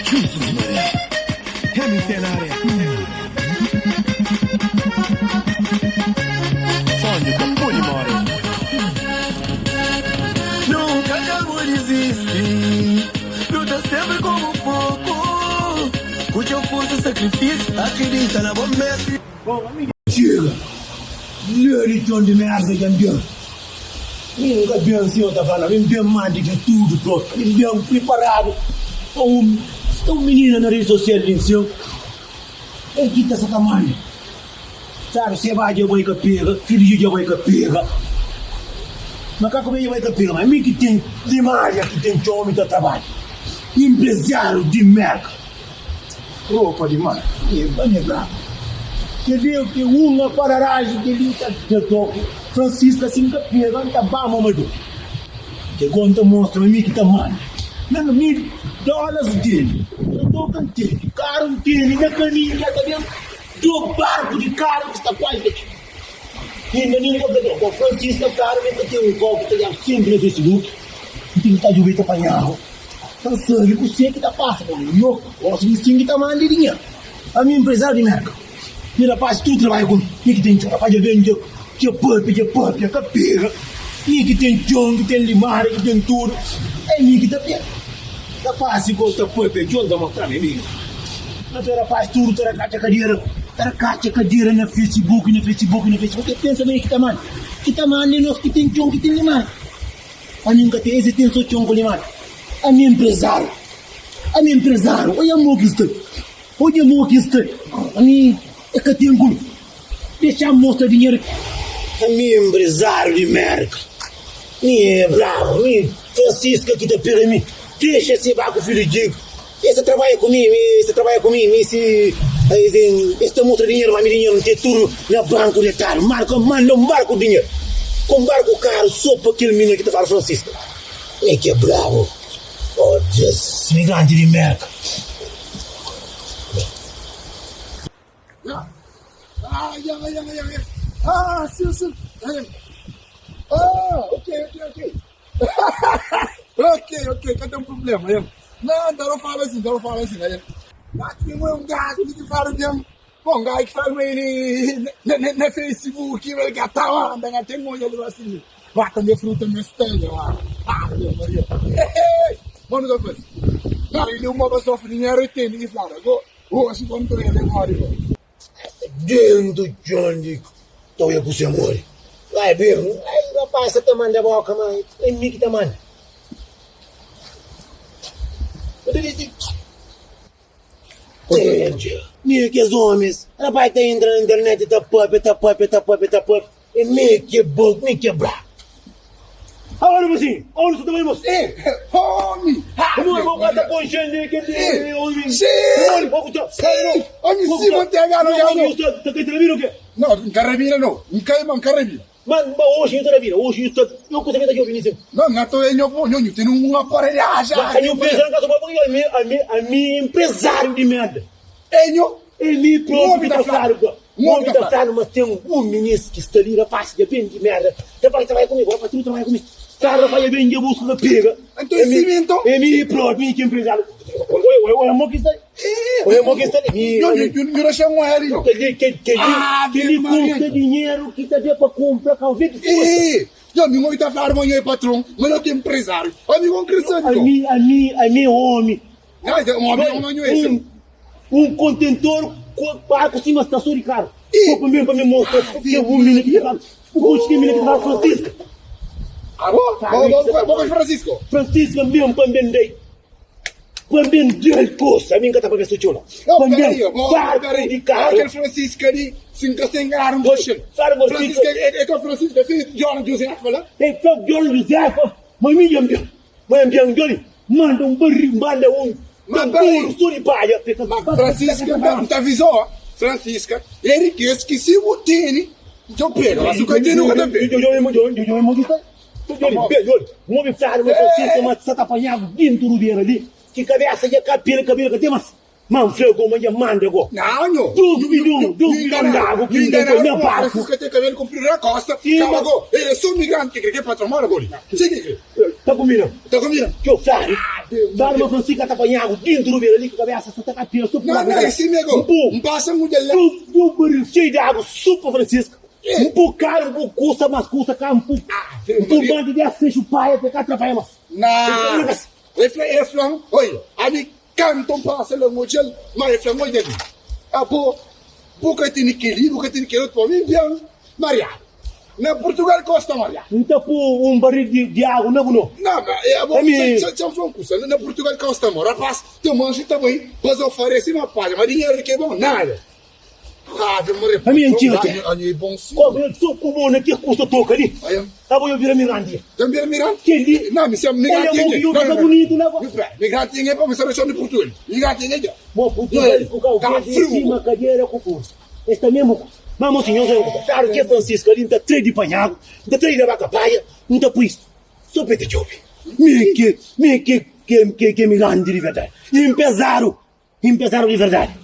Jesus Maria, MC na área. Sonho ka pode more. Nunca ka bu disisti, luta sempre como pouco. Ku txeu forsa e sakrifisiu, akredita na bo mesmu. Txiga la di txon di merda dja N ben Mi N ka ben sima ta fla na mi N ben más di ki tudu propi Mi N ben priparadu pa un Sta un minina na redi sosial li nsin El ki ta sa ta manda Sabi seba dja bai ka pega Fidju dja bai ka pega Makaku ben dja bai ka pega Ma mi ki ten limaria ki ten txon mi ta trabadja Inpreziadu di merka. Ropa di mar e ba nha braba. Kel li é un apararagi kel li ta da toki Francisca si nka pega nta ba Mamadou Ke go nta mostra ma mi ki ta manda na mi dolas ntende na toka ntende karu ntende na kaminhu dja ta ben do barku di karu ki sta kuazi ta txiga inda nin ka fla bo Francisca fladu ma el ta ten un kau ki ta djaba sempri na Facebook nta ta djuba el ta panhabu. Pa N sabe kusé ki ta pasa pa mi. Yo gosi di sin ki ta manda dinheru. Ami empresário di merka. Mi rapaz tudu trabadja ku mi. Mi ki ten txon. Rapaz dja ben dja dja papia dja papia ka pega. Mi ki ten txon ki ten limaria ki ten tudu. É mi ki ta pega. Rapaz si gosi ta papia txon ta mostra mi mi. Na ta rapaz tudu ta rakatxa kadera. Ta rakatxa kadera na facebook na facebook na facebook. E pensa ma e ki ta manda. Ki ta manda é nos ki ten txon ki ten limaria. Ami nka ten, ese ten so txon ku limadu. Ami empresário, ami empresário, oia mo ki sta, odja mo ki sta. Ami e ka ten ku dexa-m mostra dinheru. Ami empresário di Merka, mi e brabu, mi Francisca ki ta pega mi, dexa se ba ku filho Diego. Es ta trabadja ku mi, es ta trabadja ku mi, mi si es ta mostra dinheru, ma mi dinheru n'ten tudu na banku detadu. Marka manda un barku dinheru, ku un barku karu so pa kel minina ki ta fala Francisca. Mi ki é brabu, oh Deus, imigranti di Merka. Ok, ok, ka ten problema. El, Não, então não fala assim, então não fala assim. Ele, Mas tem um gajo que fala de Bom, gajo que fala ele na, na, na Facebook, ele que tá lá, anda, tem um olho assim. Bata minha fruta na esteira lá. Ah, meu Maria. Mano, não faz. Cara, ele é uma pessoa dinheiro e tem e fala, go, hoje quando ele morre. Dentu txon di ta oia ku se mori. Vai ben, ai rapaz sa ta manda boka ma é mi ki ta manda. Mi kes omis, rapaz ta entra na internet ta papia, ta papia, ta papia, ta papia. É mi ki é bo, mi ki é brabu. Agora mocinho, onde você também moço? Eh, homem! Como é que tá conchendo aquele homem? Sim! Sim! Homem, sim, vou te agarrar, já não. Tá querendo rabina o quê? Não, não quero rabina não. Não quero, não quero rabina. Mas, mas hoje eu tô rabina, hoje eu tô, eu consigo tá ouvindo isso. Não, não tô eu não, não, tem um aparelhagem. Mas eu penso na casa porque a mim, a mim, a mim empresário de merda. Enho? É mi próprio ki ta fladu pa Un omi ta fladu ma ten un minis ki sta li Rapaz dja ben di merda Rapaz trabadja ku mi Rapaz tudu trabadja ku mi Kar rapaz dja ben dja buska ka pega Anton é si mi nton? É mi próprio mi ki empresário Oia mo ki sta li Oia mo ki sta li Mi Nho nho dexa un oia li nho Kel-li kel-li kusta dinheru ki ta da pa kunpra kau vê ki kusta Nho mi omi ta fladu ma nho é patron ma nho ki é empresário Ami bon kre sabe nho Ami ami ami é omi Un kontentor ku barku sima stason di karu. Sô pa mi, pa mi mostra kel un mina ki ta fala. Bu konxe kel mina ki ta fala Francisca? Abo? Bo konxe Francisco? Francisca mesmu pa N ben da-i, pa N ben da-l kosa. Ami N ka ta papia so txeu nau. Pa N ben barku di karu. Kel Francisca li, si N ka sta enganadu, N konxe-l. Francisca é kel Francisca, filhu di Jonas José ki fala? É kel Jonas José, ma mi dja N ben. Ma N ben dja-l. Manda un barril, manda un tambor so di palha. Ma Francisca, N ta avizau, Francisca, é di kes ki si bu tene, dja bu pega, ma si bu ka tene, bu ka ta pega. N obi fladu ma Francisca ma sa ta panhadu dintu rubera li, ki kabesa dja ka pila, kabelu ka ten mas. Ma N fla go ma dja manda go. Não, nho. Dus bidon, dus bidon d'agu ki N ten poi na barku. Francisco tem cabelo comprido na costa. Sim, Calma ma- go. Ele é só migrante que crê que é patrão mora go ali. Sim que crê. Ta combina? Tá combina? Que eu fladu. Deus, Fladu ma Francisca ta panha agu dintu rubera li ku kabesa sa ta ka pensa Não, não, é assim mesmo. N pô Não passa muito lá. Um, um barril cheio de água só pa Francisca. É. Um pouco caro, um pouco custa, mas custa cá um pouco. Deus, Um pouco Maria. mais de 10 fecho paia, pe cá atrapalha mais. Não. Ele fla, ele fla, oi, ami canto passa lá no hotel, mas ele fla, oi, Davi. Ah, pô, boca tem aquele, boca tem aquele outro, mim bem, Maria. Na Portugal costa Maria. Então pô um barril de, de água, não, não. Não, mas é bom, Ami- só só foi um custo. Na Portugal costa, mano. Rapaz, teu manjo também, mas oferece uma palha, mas dinheiro que é bom, nada. Ah, vem morrer. Ami, antiga, que- Ani, bom sim. Como eu sou como naquele custa toca ali. Aí, Tá bom, eu viro mirante. também é mirante? Que ali? Não, mas é migrante. Olha, bom, que fica bonito, né? Migrante ninguém para começar a de Portugal. Migrante ninguém. Bom, porque Não, ele ficou tá em frio. cima cadeira com força. Esta mesma coisa. Mas, meu senhor, claro que é Francisco ali, não tá três de panhago, não tá três de vaca paia, não tá por isso. Só para te ouvir. Me que, me que, que, que, que mirante de verdade. Empezaram, empezaram de verdade.